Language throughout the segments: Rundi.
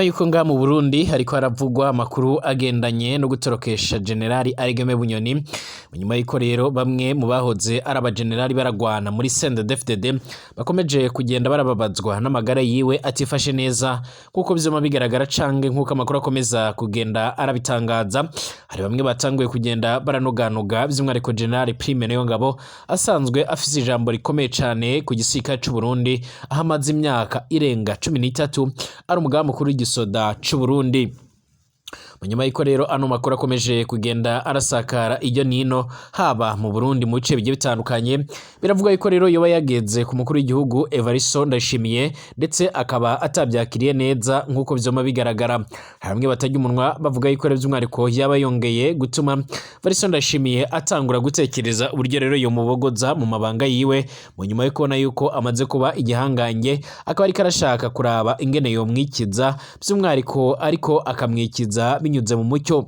Nyuma yuko ngaha mu Burundi hariko haravugwa amakuru agendanye no gutorokesha Generali Arigeme Bunyoni, nyuma yuko rero bamwe mu bahoze ari abagenerali baragwana muri CNDD-FDD bakomeje kugenda barababazwa n'amagara yiwe atifashe neza, kuko vyoma bigaragara canke nk'uko amakuru akomeza kugenda arabitangaza. Hari bamwe batanguye kugenda baranoganuga, vy'umwihariko Generali Prime Niyongabo asanzwe afise ijambo rikomeye cane ku gisirikare c'u Burundi, aho amaze imyaka irenga 13 ari umugaba mukuru w'igisoda c'u Burundi. Nyuma y'uko rero ano makuru akomeje kugenda arasakara iryo nino, haba mu Burundi, mu bice bigiye bitandukanye, biravuga yuko rero yoba yageze ku mukuru w'igihugu Evaristo Ndayishimiye, ndetse akaba atabyakiriye neza nk'uko vyoma bigaragara. Hari bamwe batarya umunwa bavuga yuko rero by'umwihariko yaba yongeye gutuma Evaristo Ndayishimiye atangura gutekereza uburyo rero yomubogoza mu mabanga yiwe, mu nyuma yo kubona yuko amaze kuba igihangange, akaba ariko arashaka kuraba ingene yomwikiza by'umwihariko, ariko akamwikiza binyuze mu mucyo.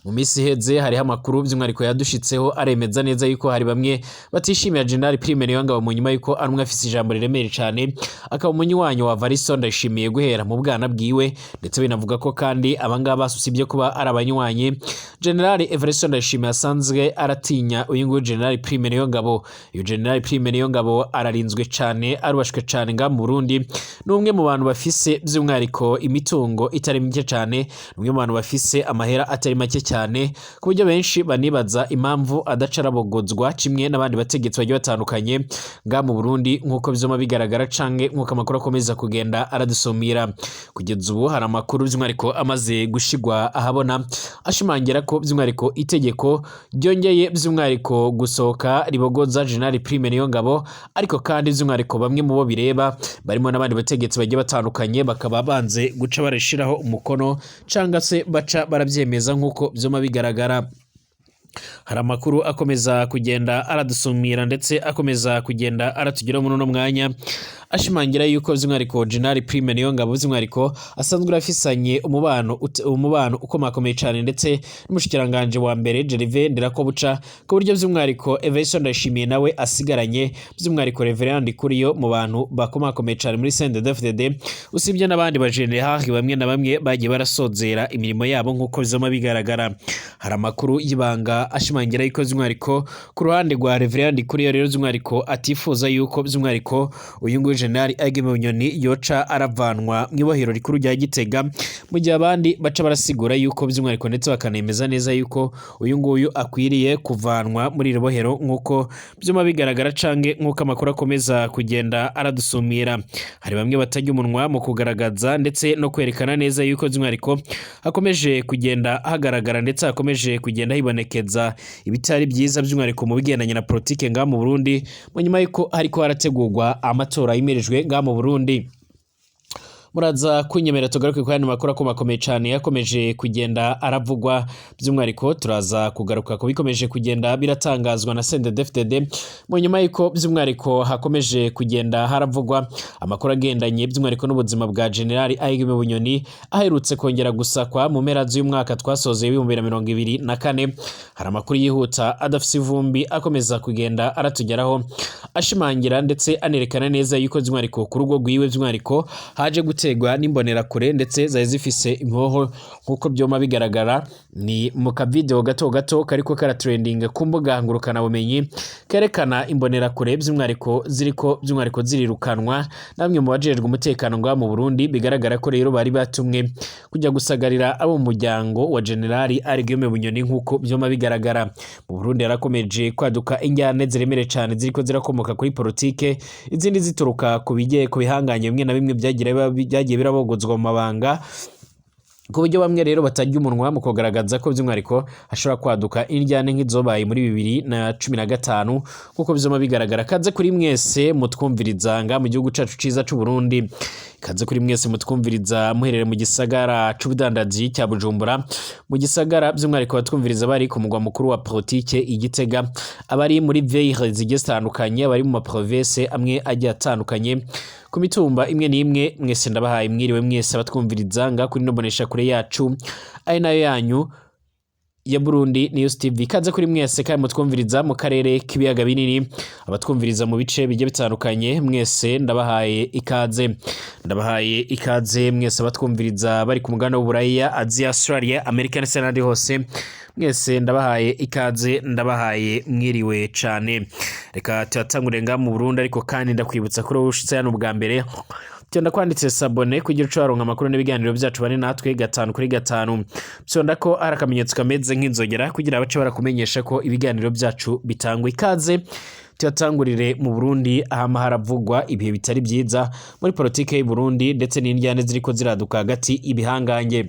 Mu minsi iheze hariho amakuru by'umwihariko yadushitseho aremeza neza yuko hari bamwe batishimiye General Prime Niyongabo, mu nyuma yuko ari umwe afise ijambo riremereye cane, akaba umunywanyi wa Varisto Ndayishimiye guhera mu bwana bwiwe. Ndetse binavuga ko kandi abangaba usibye kuba ari abanywanyi, General Evaristo Ndayishimiye asanzwe aratinya uyu nguyu General Prime Niyongabo. Uyu General Prime Niyongabo ararinzwe cane, arubashwe cane ngaha mu Burundi. Ni umwe mu bantu bafise by'umwihariko imitungo itari mike cane, ni umwe mu bantu bafise amahera atari make cyane, ku buryo benshi banibaza impamvu adaca arabogozwa kimwe n'abandi bategetsi bagiye batandukanye ngaha mu Burundi, nk'uko vyoma bigaragara canke nk'uko amakuru akomeza kugenda aradusumira. Kugeza ubu hari amakuru by'umwihariko amaze gushigwa ahabona ashimangira ko by'umwihariko itegeko ryongeye by'umwihariko gusohoka ribogoza General Prime Niyongabo, ariko kandi by'umwihariko bamwe mu bo bireba barimo n'abandi bategetsi bagiye batandukanye bakaba banze guca barashiraho umukono canga se baca barabyemeza nk'uko vyoma bigaragara. Hari amakuru akomeza kugenda aradusumira, ndetse akomeza kugenda aratugeraho muri uno mwanya, ashimangira yuko by'umwihariko General Prime Niyongabo by'umwihariko asanzwe afisanye umubano ukomakomeye cyane ndetse n'umushikiranganje wa mbere Gervais Ndirakobuca, ku buryo by'umwihariko Evariste Ndayishimiye nawe asigaranye by'umwihariko Reverend Kuriyo mu bantu bakomakomeye cyane muri CNDD-FDD, usibye n'abandi bajenerali bamwe na bamwe bagiye barasozera imirimo yabo nk'uko bizoma bigaragara. Hari amakuru y'ibanga ashimangira yuko by'umwihariko ku ruhande rwa Reverend Kuriyo rero by'umwihariko atifuza yuko by'umwihariko uyu nguyu General Ageme Bunyoni yoca aravanwa mu ibohero rikuru rya Gitega, mu gihe abandi baca barasigura yuko by'umwihariko ndetse bakanemeza neza yuko uyu nguyu akwiriye kuvanwa muri iri bohero, nk'uko byuma bigaragara canke nk'uko amakuru akomeza kugenda aradusumira. Hari bamwe batarya umunwa mu kugaragaza ndetse no kwerekana neza yuko by'umwihariko hakomeje kugenda hagaragara ndetse hakomeje kugenda hibonekeza ibitari byiza by'umwihariko mu bigendanye na politike ngaha mu Burundi, mu nyuma yuko hariko harategurwa amatora yimirijwe ngaha mu Burundi. Muraza kunyemera tugaruke ku yandi makuru akomakomeye cyane yakomeje kugenda aravugwa. By'umwihariko turaza kugaruka ku bikomeje kugenda biratangazwa na CNDD-FDD, mu nyuma y'uko by'umwihariko hakomeje kugenda haravugwa amakuru agendanye by'umwihariko n'ubuzima bwa General Aigime Bunyoni, aherutse kongera gusakwa mu mpera z'uyu mwaka twasoze 2024. Hari amakuru yihuta adafise ivumbi akomeza kugenda aratugeraho, ashimangira ndetse anerekana neza yuko by'umwihariko ku rugo rwiwe by'umwihariko haje gutegwa n'imbonerakure, ndetse zari zifise inkoho nk'uko byoma bigaragara. Ni mu kavideo gato gato kariko karatrendinga ku mbuga ngurukanabumenyi, kerekana imbonerakure by'umwihariko ziriko by'umwihariko zirirukanwa na bamwe mu bajejwe umutekano ngaha mu Burundi. Bigaragara ko rero bari batumwe kujya gusagarira abo mu muryango wa General Arigeme Bunyoni, nk'uko byoma bigaragara. Mu Burundi yarakomeje kwaduka injyane ziremereye cane ziriko zirakomoka kuri politike, izindi zituruka ku bigiye ku bihanganye bimwe na bimwe byagiye birabogozwa mu mabanga, ku buryo bamwe rero batarya umunwa mu kugaragaza ko by'umwihariko hashobora kwaduka indyane nk'izobaye muri 2015, nk'uko bizoma bigaragara. Kaze kuri mwese mutwumviriza nga mu gihugu cacu ciza c'u Burundi. Kaze kuri mwese mutwumviriza muherere mu gisagara c'ubudandaji cya Bujumbura, mu gisagara by'umwihariko batwumviriza bari ku mugwa mukuru wa politike i Gitega, abari muri ville zigiye zitandukanye, abari mu ma province amwe agiye atandukanye, ku mitumba imwe n'imwe. Mwese ndabahaye mwiriwe, mwese abatwumviriza nga kuri no bonesha kure yacu ari nayo yanyu. Ya Burundi News TV. Ikaze kuri mwese kandi mutwumviriza mu karere k'ibiyaga binini, abatwumviriza mu bice bigiye bitandukanye, mwese ndabahaye ikaze. Ndabahaye ikaze mwese abatwumviriza bari ku mugabane w'Uburaya, Aziya, Australia, Amerika ndetse n'ahandi hose, mwese ndabahaye ikaze, ndabahaye mwiriwe cane. Reka tuyatangure ngaha mu Burundi, ariko kandi ndakwibutsa ko ushitse hano bwa mbere, fyonda kwanditse s'abonner kugira uce waronka amakuru n'ibiganiro byacu. Bane natwe gatanu kuri gatanu. Fyonda ko hari akamenyetso kameze nk'inzogera kugira bace barakumenyesha ko ibiganiro byacu bitangwa. Ikaze. Tuyatangurire mu Burundi, ahama haravugwa ibihe bitari byiza muri politike y'u Burundi ndetse n'indyane ziriko ziraduka hagati ibihangange.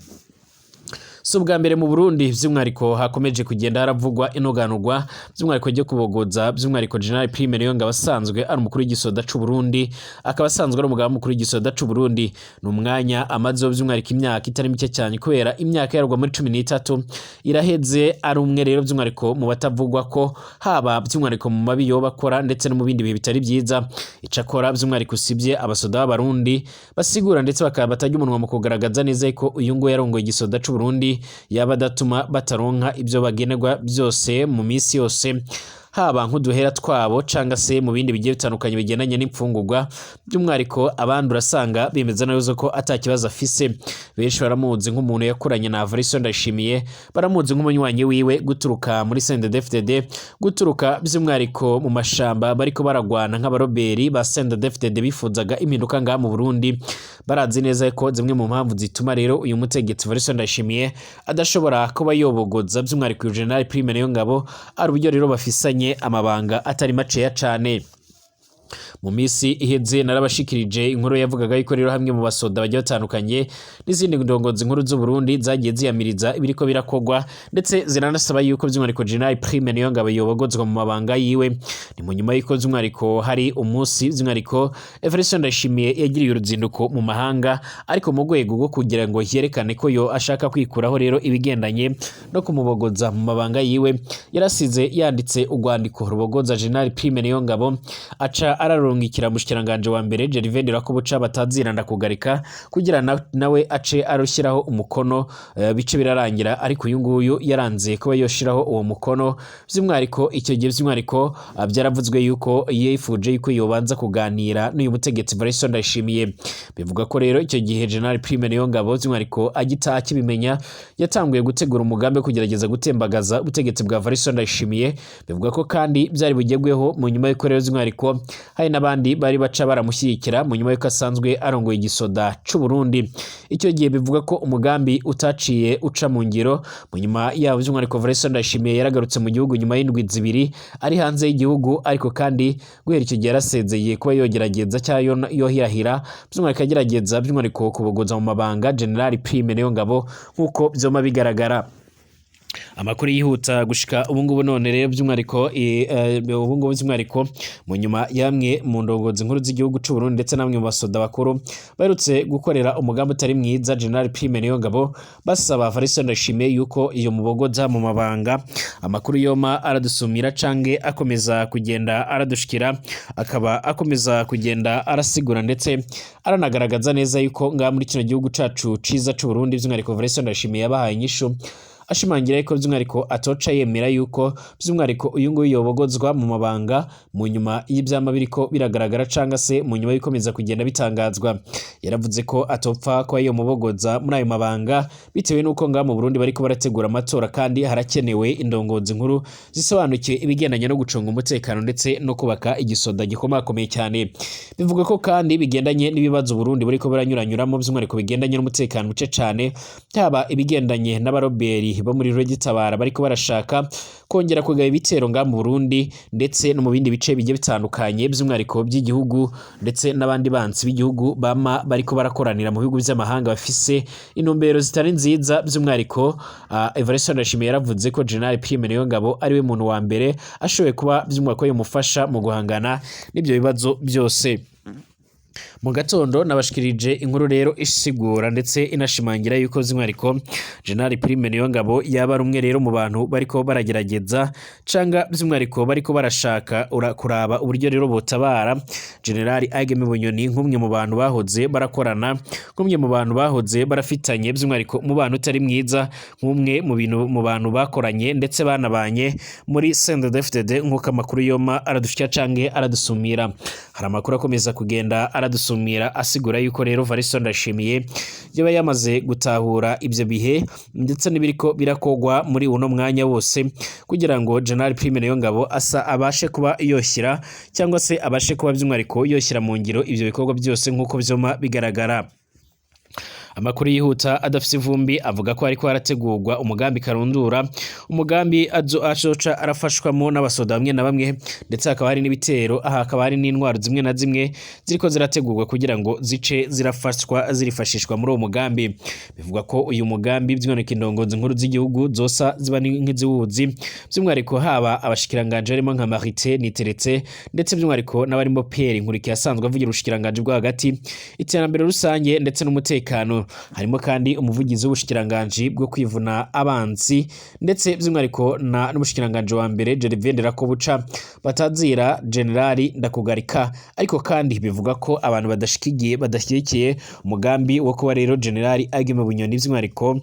Si ubwa mbere mu Burundi by'umwihariko hakomeje kugenda haravugwa inoganurwa by'umwihariko ryo kubogoza by'umwihariko General Prime Niyongabo, asanzwe ari umukuru w'igisoda c'u Burundi, akaba asanzwe ari umugaba mukuru w'igisoda c'u Burundi. Ni umwanya amazeho by'umwihariko imyaka itari mike cyane, kubera imyaka yarwa muri 13 iraheze ari umwe rero by'umwihariko mu batavugwa ko haba by'umwihariko mu mabi yoba akora ndetse no mu bindi bihe bitari byiza. Icakora by'umwihariko usibye abasoda b'Abarundi basigura ndetse bakaba batajya umunwa mu kugaragaza neza ko uyu nguyu yarongoye igisoda c'u Burundi, yaba adatuma bataronka ibyo bagenerwa byose mu minsi yose, haba nk'uduhera twabo canga se mu bindi bigiye bitandukanye bigendanye n'imfungurwa, by'umwihariko abandi urasanga bemeza neza ko ata kibazo afise. Benshi baramuzi nk'umuntu yakoranye na Evariste Ndayishimiye, baramuzi nk'umunywanyi wiwe guturuka muri CNDD-FDD, guturuka by'umwihariko mu mashamba bariko baragwana nk'abaroberi ba CNDD-FDD bifuzaga impinduka ngaha mu Burundi. Barazi neza ko zimwe mu mpamvu zituma rero uyu mutegetsi Evariste Ndayishimiye adashobora kuba yobogoza by'umwihariko uyu General Prime Niyongabo ari uburyo rero bafisanye amabanga atari maceya cane. Mu minsi iheze narabashikirije inkuru yavugaga yuko rero hamwe mu basoda bagiye batandukanye n'izindi ndongozi nkuru z'u Burundi zagiye ziyamiriza ibiriko birakogwa, ndetse ziranasaba yuko by'umwihariko General Prime Niyongabo yobogozwa mu mabanga yiwe. Ni mu nyuma y'uko by'umwihariko hari umunsi by'umwihariko Evariste Ndayishimiye yagiriye uruzinduko mu mahanga, ariko mu rwego rwo kugira ngo yerekane ko yo ashaka kwikuraho rero ibigendanye no kumubogoza mu mabanga yiwe, yarasize yanditse urwandiko rubogoza General Prime Niyongabo, aca ararungikira mushikiranganje wa mbere Gervais Ndirakobuca bataziranda kugarika kugira nawe ace arushyiraho umukono, bice birarangira. Ariko uyu nguyu yaranze kuba yoshiraho uwo mukono. By'umwihariko icyo gihe by'umwihariko byaravuzwe yuko yifuje yuko yobanza kuganira n'uyu mutegetsi Evariste Ndayishimiye. Bivuga ko rero icyo gihe General Prime Niyongabo by'umwihariko agita akibimenya yatanguye gutegura umugambi wo kugerageza gutembagaza ubutegetsi bwa Evariste Ndayishimiye. Bivuga ko kandi byari bugerweho mu nyuma y'uko rero by'umwihariko hari n'abandi bari baca baramushyigikira mu nyuma y'uko asanzwe arongoye igisoda c'u Burundi. Icyo gihe bivuga ko umugambi utaciye uca mu ngiro. Mu nyuma yabo by'umwihariko Evariste Ndayishimiye yaragarutse mu gihugu nyuma y'indwi 2 ari hanze y'igihugu, ariko kandi guhera icyo gihe yarasezeye kuba yogerageza cyangwa yohirahira by'umwihariko agerageza by'umwihariko kubogoza mu mabanga General Prime Niyongabo nk'uko vyoma bigaragara. Amakuru yihuta gushika ubungubu none rero by'umwihariko ubungubu by'umwihariko mu nyuma yamwe mu ndongozi nkuru z'igihugu c'u Burundi ndetse namwe mu basoda bakuru baherutse gukorera umugambi utari mwiza General Prime Niyongabo, basaba Evariste Ndayishimiye yuko iyo mubogoza mu mabanga. Amakuru yoma aradusumira canke akomeza kugenda aradushikira akaba akomeza kugenda arasigura ndetse aranagaragaza neza yuko ngaha muri kino gihugu cacu ciza c'u Burundi by'umwihariko Evariste Ndayishimiye yabahaye inyishu, ashimangira yuko by'umwihariko atoca yemera yuko by'umwihariko uyu nguyu yobogozwa mu mabanga mu nyuma y'ivyama biriko biragaragara canga se mu nyuma y'ikomeza kugenda bitangazwa. Yaravuze ko atopfa kuba yomubogoza muri ayo mabanga bitewe n'uko ngaha mu Burundi bariko barategura amatora, kandi harakenewe indongozi nkuru zisobanukiwe ibigendanye no gucunga umutekano ndetse no kubaka igisoda gikomakomeye cyane. Bivuga ko kandi bigendanye n'ibibazo Burundi buriko buranyuranyuramo, by'umwihariko bigendanye n'umutekano muce cane, haba ibigendanye n'abaroberi bo muri Tabara bariko barashaka kongera kugaba ibitero ngaha mu Burundi ndetse no mu bindi bice bigiye bitandukanye by'umwihariko by'igihugu, ndetse n'abandi bansi b'igihugu bama bariko barakoranira mu bihugu by'amahanga bafise intumbero zitari nziza. By'umwihariko Evariste Ndayishimiye yaravuze ko General Prime Niyongabo ariwe muntu wa mbere ashoboye kuba by'umwihariko yomufasha mu guhangana n'ibyo bibazo byose. Mu gatondo nabashikirije inkuru rero isigura ndetse inashimangira yuko by'umwihariko General Prime Niyongabo yaba ari umwe rero mu bantu bariko baragerageza canga by'umwihariko bariko barashaka kuraba uburyo rero botabara General Ageme Bunyoni, nk'umwe mu bantu bahoze barakorana, nk'umwe mu bantu bahoze barafitanye by'umwihariko umubano utari mwiza, nk'umwe mu bintu mu bantu bakoranye ndetse banabanye muri CNDD-FDD, nk'uko amakuru yoma aradushya canke aradusumira. Hari amakuru akomeza kugenda aradusumira asigura yuko rero Varisto Ndashimiye yaba yamaze gutahura ivyo bihe ndetse n'ibiriko birakogwa muri uno mwanya wose kugira ngo General Prime Niyongabo asa abashe kuba yoshyira cyangwa se abashe kuba by'umwihariko yoshyira mu ngiro ivyo bikorwa byose nk'uko vyoma bigaragara. Amakuru yihuta adafise ivumbi avuga ko ariko harategurwa umugambi karundura, umugambi azoca arafashwamo n'abasoda bamwe na bamwe, ndetse hakaba hari n'ibitero, aha hakaba hari n'intwaro zimwe na zimwe ziriko zirategurwa kugira ngo zice zirafashwa zirifashishwa muri uwo mugambi. Bivugwa ko uyu mugambi by'umwihariko indongozi nkuru z'igihugu zosa ziba nk'iziwuzi, by'umwihariko haba abashikiranganje harimo nka Marite Niteretse, ndetse by'umwihariko n'abarimo Pierre Nkurikiye asanzwe avugira ubushikiranganje bwo hagati, iterambere rusange ndetse n'umutekano. Harimo kandi umuvugizi w'ubushikiranganje bwo kwivuna abansi, ndetse by'umwihariko na n'umushikiranganje wa mbere Gervais Nderakobuca batazira Generali Ndakugarika. Ariko kandi bivuga ko abantu badashikiye badashyigikiye umugambi wo kuba rero Generali Ageme Bunyoni by'umwihariko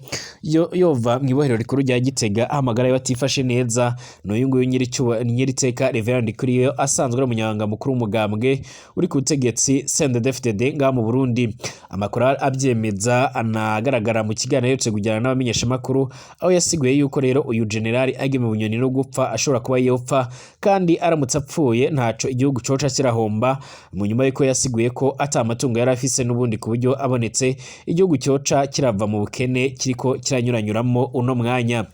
yova mu ibohero rikuru rya Gitega ahamagara yo batifashe neza n'uyu nguyu nyiriteka Reverend Ndikuriyo asanzwe ari umunyamabanga mukuru w'umugambwe uri ku butegetsi CNDD-FDD ngaha mu Burundi. Amakuru abyemeza anagaragara mu kiganiro aherutse kugirana n'abamenyeshamakuru, aho yasiguye yuko rero uyu Generali Ageme Bunyoni no gupfa ashobora kuba yopfa, kandi aramutse apfuye ntaco igihugu coca kirahomba, mu nyuma yuko yasiguye ko ata amatungo yari afise n'ubundi, ku buryo abonetse igihugu cyoca kirava mu bukene kiriko kiranyuranyuramo uno mwanya.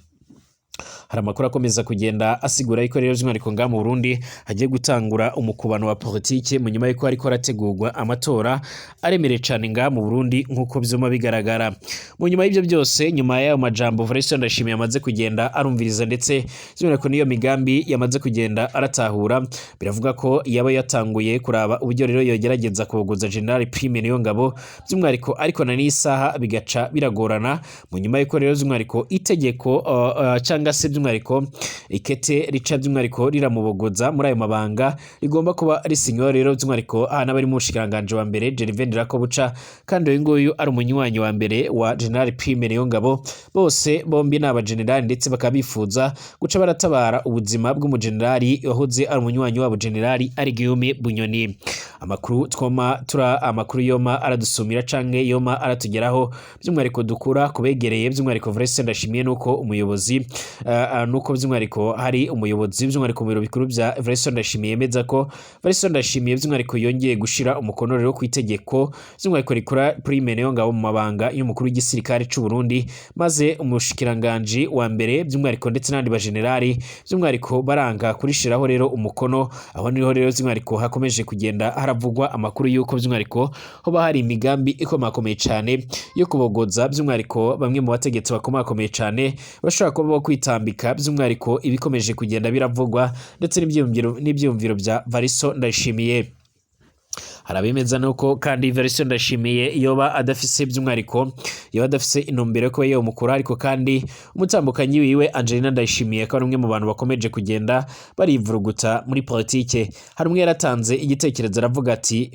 Hari amakuru akomeza kugenda asigura yuko rero by'umwihariko ngaha mu Burundi hagiye gutangura umukubano wa politike, mu nyuma yuko hariko harategurwa amatora aremereye cane ngaha mu Burundi nk'uko vyuma bigaragara. Mu nyuma y'ivyo byose, nyuma y'ayo majambo Varisto Ndashimiye amaze kugenda arumviriza, ndetse by'umwihariko n'iyo migambi yamaze kugenda aratahura, biravuga ko yaba yatanguye kuraba uburyo rero yogerageza kubogoza General Prime Niyongabo by'umwihariko, ariko na n'isaha bigaca biragorana, mu nyuma y'uko rero by'umwihariko itegeko cyangwa se by'umwihariko ikete rica by'umwihariko riramubogoza muri ayo mabanga rigomba kuba risinywa rero by'umwihariko aha n'abari mu bushikiranganje wa mbere Gervais Ndirakobuca, kandi uyu nguyu ari umunywanyi wa mbere wa General Prime Niyongabo. Bose bombi ni abagenerali, ndetse bakaba bifuza guca baratabara ubuzima bw'umugenerali wahoze ari umunywanyi wabo Generali ari Guillaume Bunyoni. Amakuru twoma tura amakuru yoma aradusumira canke yoma aratugeraho by'umwihariko dukura kubegereye by'umwihariko Varisto Ndashimiye, nuko umuyobozi nuko by'umwihariko hari umuyobozi by'umwihariko mu biro bikuru bya Varisto Ndashimiye yemeza ko Varisto Ndashimiye by'umwihariko yongeye gushira umukono rero ku itegeko by'umwihariko rikura Prime Niyongabo mu mabanga y'umukuru w'igisirikare c'u Burundi, maze umushikiranganji wa mbere by'umwihariko ndetse n'abandi bagenerali by'umwihariko baranga kurishiraho rero umukono. Aho niho rero by'umwihariko hakomeje kugenda haravugwa amakuru y'uko by'umwihariko hoba hari imigambi ikomakomeye cane yo kubogoza by'umwihariko bamwe mu bategetsi bakomakomeye cane bashobora kuba bo kwitambika by'umwihariko ibikomeje kugenda biravugwa ndetse n'ibyiyumviro bya Varisto Ndayishimiye. Hari abemeza nuko kandi Varisto Ndayishimiye yoba adafise by'umwihariko yoba adafise intumbero yo kuba yomukura, ariko kandi umutambukanyi wiwe Angelina Ndayishimiye akaba ari umwe mu bantu bakomeje kugenda barivuruguta muri politike. Hari umwe yaratanze igitekerezo aravuga ati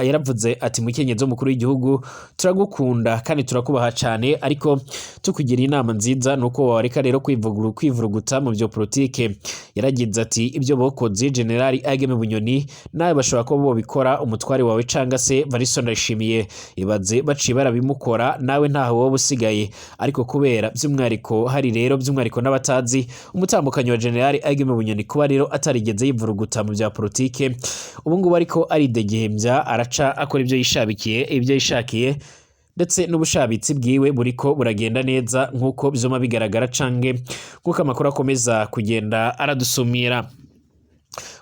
yaravuze ati: "Mukenyezi w'umukuru w'igihugu, turagukunda kandi turakubaha cane, ariko tukugira inama nziza nuko wareka rero kwivuruguta mu byo politike." Yaragize ati: "Ibyo bokoze Generali Ageme Bunyoni nawe bashobora kuba bobikora umutware wawe canga se Varisto Ndayishimiye. Ibaze baciye barabimukora, nawe ntaho wowe usigaye." Ariko kubera by'umwihariko hari rero by'umwihariko n'abatazi umutambukanyi wa Generali Ageme Bunyoni kuba rero atarigeze yivuruguta mu bya politike, ubu ngubu ariko aridegembya, araca akora ibyo yishabikiye, ibyo yishakiye, ndetse n'ubushabitsi bwiwe buriko buragenda neza nk'uko bizoma bigaragara canke nk'uko amakuru akomeza kugenda aradusumira.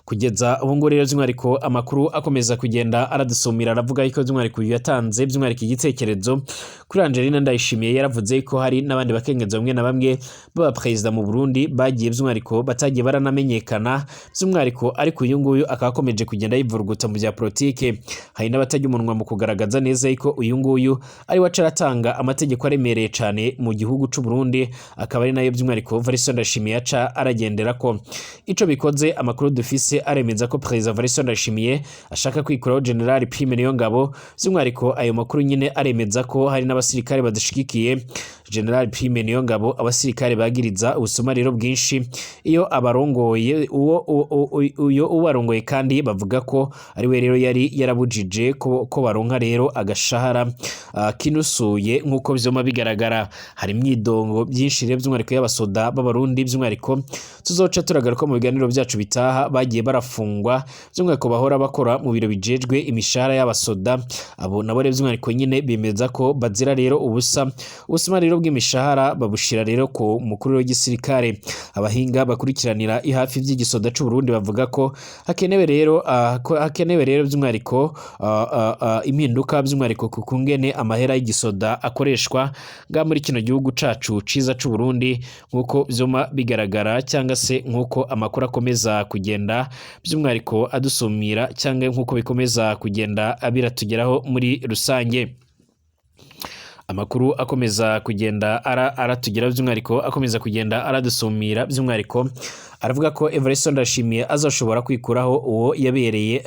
Kugeza ubu ngubu rero, by'umwihariko amakuru akomeza kugenda aradusumira aravuga yuko by'umwihariko uyu yatanze by'umwihariko igitekerezo kuri Angelina Ndayishimiye, yaravuze ko hari n'abandi bakenyezi bamwe na bamwe b'aba perezida mu Burundi bagiye by'umwihariko batagiye baranamenyekana by'umwihariko, ariko uyu nguyu akaba akomeje kugenda yivuruguta mu bya politike. Hari n'abatajya umunwa mu kugaragaza neza yuko uyu nguyu ari we aca aratanga amategeko aremereye cyane mu gihugu c'u Burundi, akaba ari nayo by'umwihariko Evariste Ndayishimiye aca aragendera ko. Ico bikoze, amakuru dufise aremeza ko Perezida Evariste Ndayishimiye ashaka kwikuraho General Prime Niyongabo. By'umwihariko ayo makuru nyine aremeza ko hari n'abasirikare badashigikiye General Prime Niyongabo, abasirikare bagiriza ubusuma rero bwinshi iyo abarongoye uwo uyo ubarongoye, kandi bavuga ko ari we rero yari yarabujije ko baronka rero agashahara kinusuye. Nk'uko vyoma bigaragara, hari imyidongo byinshi rero by'umwihariko y'abasoda b'Abarundi, by'umwihariko tuzoca turagaruka mu biganiro byacu bitaha, bagiye barafungwa, by'umwihariko bahora bakora mu biro bijejwe imishahara y'abasoda. Abo nabo rero by'umwihariko nyine bemeza ko bazira rero ubusa, ubusuma rero bw'imishahara babushira rero ku mukuru w'igisirikare. Abahinga bakurikiranira hafi by'igisoda c'u Burundi bavuga ko hakenewe rero ko hakenewe rero by'umwihariko impinduka, by'umwihariko ku kungene amahera y'igisoda akoreshwa nga muri kino gihugu cacu ciza c'u Burundi, nk'uko vyoma bigaragara cyangwa se nk'uko amakuru akomeza kugenda by'umwihariko adusumira, cyangwa nk'uko bikomeza kugenda biratugeraho muri rusange. Amakuru akomeza kugenda aratugeraho, by'umwihariko akomeza kugenda aradusumira, by'umwihariko aravuga ko Evariste Ndayishimiye azashobora kwikuraho uwo yabereye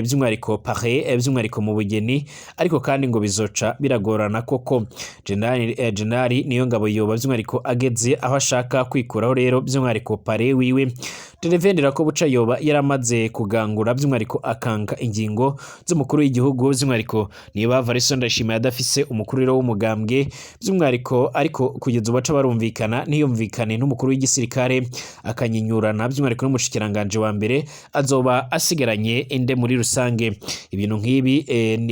by'umwihariko parrain, by'umwihariko mu bugeni, ariko kandi ngo bizoca biragorana koko. General Niyongabo yoba by'umwihariko ageze aho ashaka kwikuraho rero by'umwihariko parrain wiwe Gervais Ndirakobuca, yoba yaramaze kugangura by'umwihariko akanka ingingo z'umukuru w'igihugu. By'umwihariko niba Evariste Ndayishimiye adafise umukuru rero w'umugambwe by'umwihariko, ariko kugeza ubu baca barumvikana, ntiyumvikane n'umukuru w'igisirikare, akanyinyurana by'umwihariko n'umushikiranganje wa mbere, azoba asigaranye inde muri rusange? Ibintu nk'ibi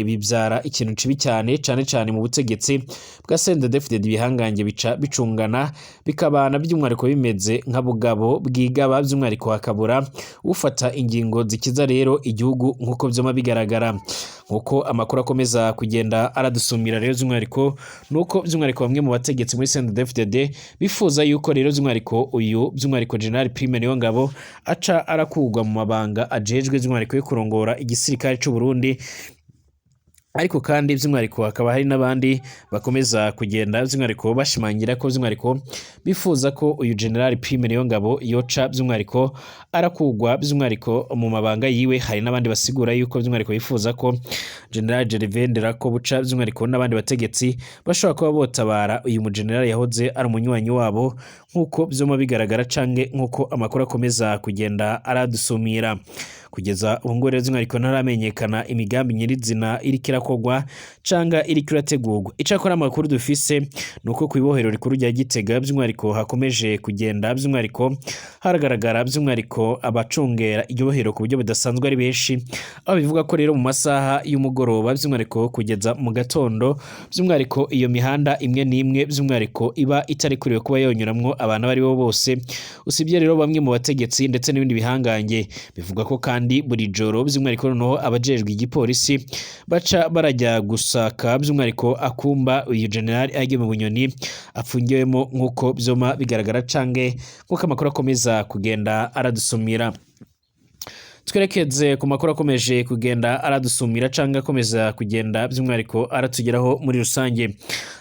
bibyara ikintu cibi cyane cyane cyane mu butegetsi bwa CNDD-FDD. Ibihangange bica bicungana, bikabana by'umwihariko bimeze nka bugabo bwigaba, by'umwihariko hakabura ufata ingingo zikiza rero igihugu, nk'uko vyoma bigaragara. Nk'uko amakuru akomeza kugenda aradusumira rero by'umwihariko, nuko by'umwihariko bamwe mu bategetsi muri CNDD-FDD bifuza yuko rero by'umwihariko uyu by'umwihariko General Prime Niyongabo aca arakurwa mu mabanga ajejwe, by'umwihariko yo kurongora igisirikare c'u Burundi. Ariko kandi by'umwihariko hakaba hari n'abandi bakomeza kugenda by'umwihariko bashimangira ko by'umwihariko bifuza ko uyu General Prime Niyongabo yoca by'umwihariko arakugwa by'umwihariko mu mabanga yiwe. Hari n'abandi basigura yuko by'umwihariko bifuza ko General Gervais Ndirakobuca by'umwihariko n'abandi bategetsi bashobora kuba botabara uyu mu general yahoze ari umunywanyi wabo, nk'uko vyoma bigaragara canke nk'uko amakuru akomeza kugenda aradusumira. Kugeza ubu ngubu rero by'umwihariko ntaramenyekana imigambi nyirizina iriko irakorwa canga iriko irategurwa. Icakora amakuru dufise nuko ku ibohero rikuru rya Gitega by'umwihariko hakomeje kugenda by'umwihariko haragaragara by'umwihariko abacungera iryo bohero ku buryo budasanzwe ari benshi, aho bivuga ko rero mu masaha y'umugoroba by'umwihariko kugeza mu gatondo, by'umwihariko iyo mihanda imwe n'imwe by'umwihariko iba itarekuriwe kuba yonyuramwo abantu abo ari bo bose, usibye rero bamwe mu bategetsi ndetse n'ibindi bihangange. Bivuga ko kandi buri joro by'umwihariko noneho abajejwe igipolisi baca barajya gusaka by'umwihariko akumba uyu General Alain Bunyoni apfungiwemo, nk'uko vyoma bigaragara canke nk'uko amakuru akomeza kugenda aradusumira. Twerekeze ku makuru akomeje kugenda aradusumira canke akomeza kugenda by'umwihariko aratugeraho muri rusange.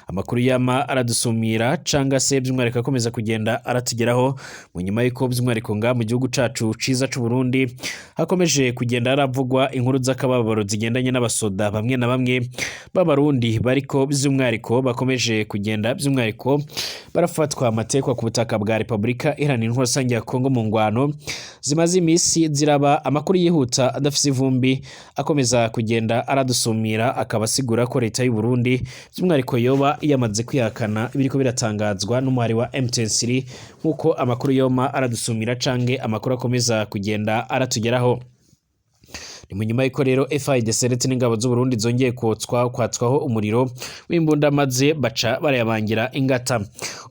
Amakuru yama aradusumira canga se by'umwihariko akomeza kugenda aratugeraho mu nyuma y'uko by'umwihariko nga mu gihugu cacu ciza c'u Burundi hakomeje kugenda haravugwa inkuru z'akababaro zigendanye n'abasoda bamwe na bamwe b'Abarundi bariko by'umwihariko bakomeje kugenda by'umwihariko barafatwa amatekwa ku butaka bwa Repubulika Iharanira Intwaro Rusange ya Kongo mu ngwano zimaze imisi ziraba. Amakuru yihuta adafise ivumbi akomeza kugenda aradusumira akaba asigura ko leta y'u Burundi by'umwihariko yoba yamaze kwihakana ibiriko biratangazwa n'umuhari wa M23, nk'uko amakuru yoma aradusumira canke amakuru akomeza kugenda aratugeraho. Ni mu nyuma y'uko rero FARDC ndetse n'ingabo z'u Burundi zongeye kotswa kwatswaho umuriro w'imbunda, maze baca barayabangira ingata.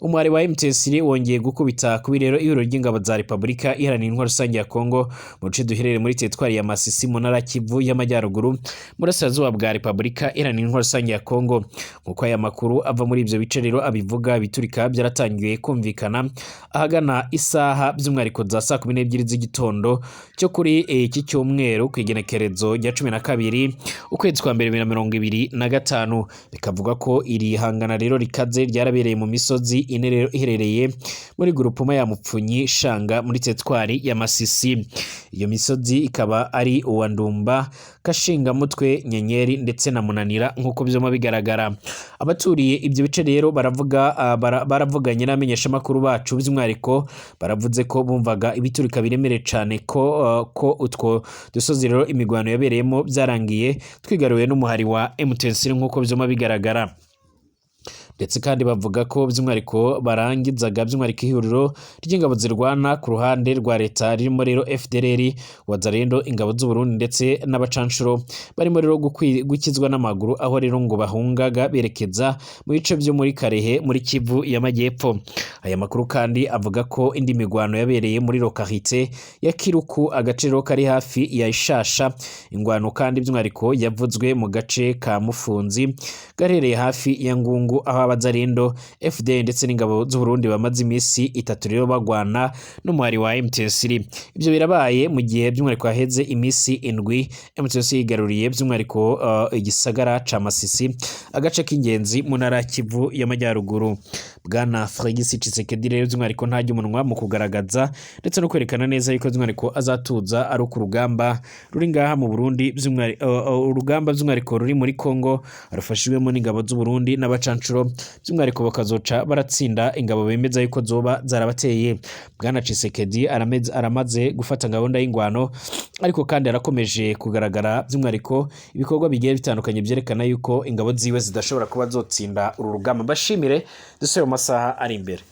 Umuhari wa M23 wongeye gukubita kubi rero ihuriro ry'ingabo za Repubulika Iharanira Intwaro Rusange ya Kongo mu duce duherereye muri teritwari ya Masisi, mu ntara Kivu y'Amajyaruguru, burasirazuba bwa Repubulika Iharanira Intwaro Rusange ya Kongo. Nk'uko aya makuru ava muri ibyo bice rero abivuga, biturika byaratangiye kumvikana ahagana isaha by'umwihariko za saa 12 z'igitondo cyo kuri iki cyumweru, ku igenekerezo rya 12 ukwezi kwa mbere 2025. Bikavuga ko iri hangana rero rikaze ryarabereye mu misozi ine rero iherereye muri groupement ya Mupfunyi Shanga, muri teritwari ya Masisi. Iyo misozi ikaba ari uwa Ndumba, Kashingamutwe, Nyenyeri ndetse na Munanira. Nk'uko byoma bigaragara, abaturiye ibyo bice rero baravuga, baravuganye n'abamenyeshamakuru bacu. By'umwihariko baravuze ko bumvaga ibiturika biremereye cyane, ko utwo dusozi rero imigwano yabereyemo byarangiye twigaruwe n'umuhari wa M23, nk'uko byoma bigaragara. Ndetse kandi bavuga ko by'umwihariko barangizaga by'umwihariko ihuriro ry'ingabo zirwana ku ruhande rwa leta, ririmo rero FDLR, Wazalendo, ingabo z'u Burundi ndetse n'abacanshuro, barimo rero gukizwa n'amaguru, aho rero ngo bahungaga berekeza mu bice byo muri Karehe, muri Kivu y'Amajyepfo. Aya makuru kandi avuga ko indi migwano yabereye muri localité ya Kiruku, agace rero kari hafi ya Ishasha. Ingwano kandi by'umwihariko yavuzwe mu gace ka Mufunzi gaherereye hafi ya Ngungu, aho Abazalendo, FDL ndetse n'ingabo z'u Burundi bamaze iminsi 3 rero bagwana n'umuhari wa M23. Ibyo birabaye mu gihe by'umwihariko haheze iminsi 7 M23 yigaruriye by'umwihariko igisagara ca Masisi, agace k'ingenzi mu ntara ya Kivu y'Amajyaruguru. Bwana Félix Tshisekedi rero by'umwihariko ntajya umunwa mu kugaragaza ndetse no kwerekana neza yuko by'umwihariko azatuza ari uko urugamba ruri ngaha mu Burundi, urugamba by'umwihariko ruri muri Kongo rufashijwemo n'ingabo z'u Burundi n'abacanshuro, by'umwihariko bakazoca baratsinda ingabo bemeza yuko zoba zarabateye. Bwana Tshisekedi aramaze gufata gahunda y'ingwano, ariko kandi arakomeje kugaragara by'umwihariko ibikorwa bigiye bitandukanye byerekana yuko ingabo ziwe zidashobora kuba zotsinda uru rugamba. Mbashimire, dusubire mu masaha ari imbere.